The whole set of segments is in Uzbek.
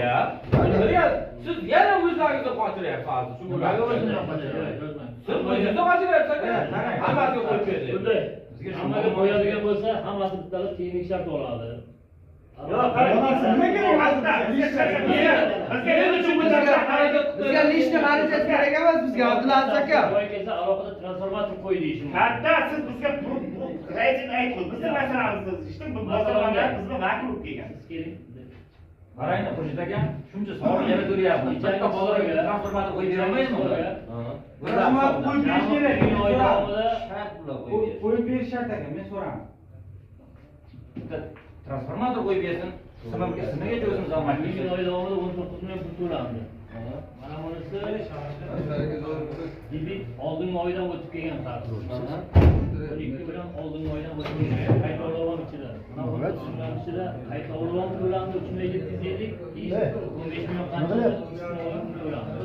Ya. Siz yana o'zlaringizni qochiryapsiz hozir shu Nimaga o'zini qochiryapti? Siz o'zingizni qochiryapsiz aka. Hammasiga qo'yib berdi. Bunday. Bizga shu Hammaga qo'yadigan bo'lsa, hammasi bittalab tiyinlik shart oladi. Yo'q, qarang, Nima kerak? Bizga nima uchun bu narsa xarajat Bizga лишний xarajat kerak emas bizga, Abdulaziz aka. Joy kelsa alohida transformator qo'y deyish mumkin. Hatto siz bizga bu rejini aytib, bizni masalamizni işte bu bozorlar bizni vakil bo'lib kelgan. Siz keling. Qarang, Xurshid aka, shuncha sog'liq yana ko'ryapmiz. Bitta bozorga transformator qo'yib bera olmaydimi ular? Transformator qo'yib berish kerak. Iyun oyi davomida Shart bular qo'yib bersin. Qo'yib berish shart aka, men so'raman. Bitta transformator qo'yib bersin. Simiga simigacha o'zimiz iyun almashtirsak. oyi davomida 19 million pul to'landi. Mana bunisi debit oldingi oydan o'tib kelgan qarz. 12 million oldingi oydan o'tib kelgan. Qaytarib ham ichida. Mana 19 million ichida qaytarib ham to'landi 3 million 750, 15 million qancha to'landi.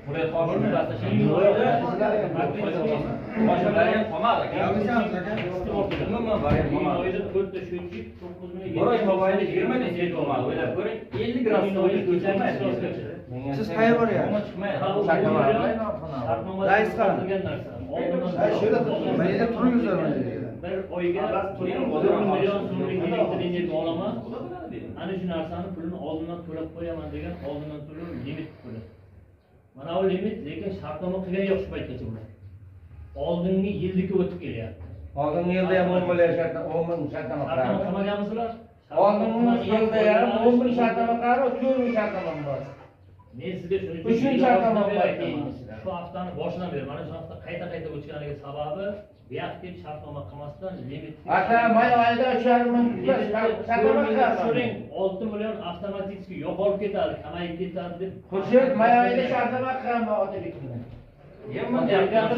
Viloyat hokimi Iyun oyida boshqa variant qolmadi aka. Umuman variant Iyun qolmadi. oyida 4 ta счётчик 9 million Bir oy mobaynida 20 ta свет bo'lmadi. O'ylab ko'ring, 50 gradus Iyun oyida sovuq ko'chamiz chiqmaydi. Siz qayerga boryapsiz? Chiqmaydi. Shartnoma Rais qani? qilgan narsa. Mana yerda turingizlar mana yerda. Bir oyga 1 million so'mlik elektr energiya olaman. Ana shu narsani pulini oldindan to'lab qo'yaman degan oldindan to'lov limit puli. Mana bu limit, lekin shartnoma qilgan yo'q shu paytgacha ular. Oldingi yilniki o'tib kelyapti. Oldingi yilda ham 10 million shartnoma, 10 ming shartnoma Shartnoma qilardi. qilmaganmisizlar? Oldingi yilda ham 10 ming shartnoma qilardi, 4 ming shartnomam bor. Men sizga shuning Uchinchi uchun shartnoma boshidan beri bor aytaman. keyingisida. Shu haftani boshidan beri mana shu hafta qayta-qayta o'tganiga sababi bu yoqqa kelib shartnoma qilmasdan limit Aka, may oyida 3,5 ming shartnoma qilarman. Tushiring, 6 million avtomatik yo'qolib ketadi, kamayib ketadi deb. Xurshid, may oyida shartnoma qilaman Otabek bilan.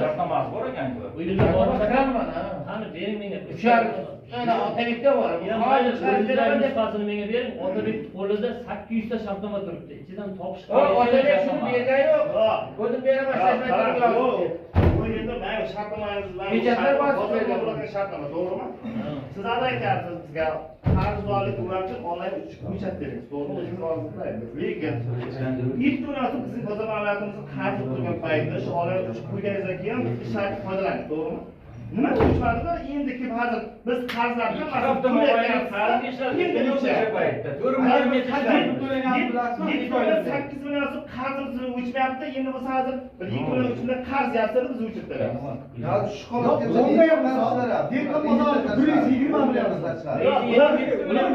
Shartnomasi bor ekan-ku. Bu yilda Shartnoma bormi? qilaman, ha. Qani bering menga. 3,5 ana Otabekda bor. Ya Hozir mayli, chiqarib beraman o'zingizlarning deb. nusxasini menga bering. Otabek qo'lida 800 ta shartnoma turibdi. Ichidan topish O, Otabek shuni bergan yo'q. O'zim beraman, shoshmay turing. Bu yerda mana shartnomangiz bilan Hujjatlar bosib bergan. bo'lgan shartnoma, to'g'rimi? Siz hozir aytyapsiz bizga qarzdorlik uchun onlayn hujjat beringiz, to'g'rimi? O'zingiz hozir. Lekin yetti million bizning bozor ma'lumotimizni qarz qilib turgan paytda shu onlayn qo'yganingizdan keyin biz shart foydalandik, to'g'rimi? Nima o'chmadida endi kelib hozir biz qarzlarni Hafta mobaynida qarz endi o'sha paytda 4 million Bilasizmi? 8 million so'm qarzimiz o'chmayapti, endi bo'lsa hozir bir 2 million 3 million qarz yapsa, biz o'chirib beramiz. Hozir shu holatga Yo'q, dehqon bozorida 120 million chiqadi. Yo'q, ular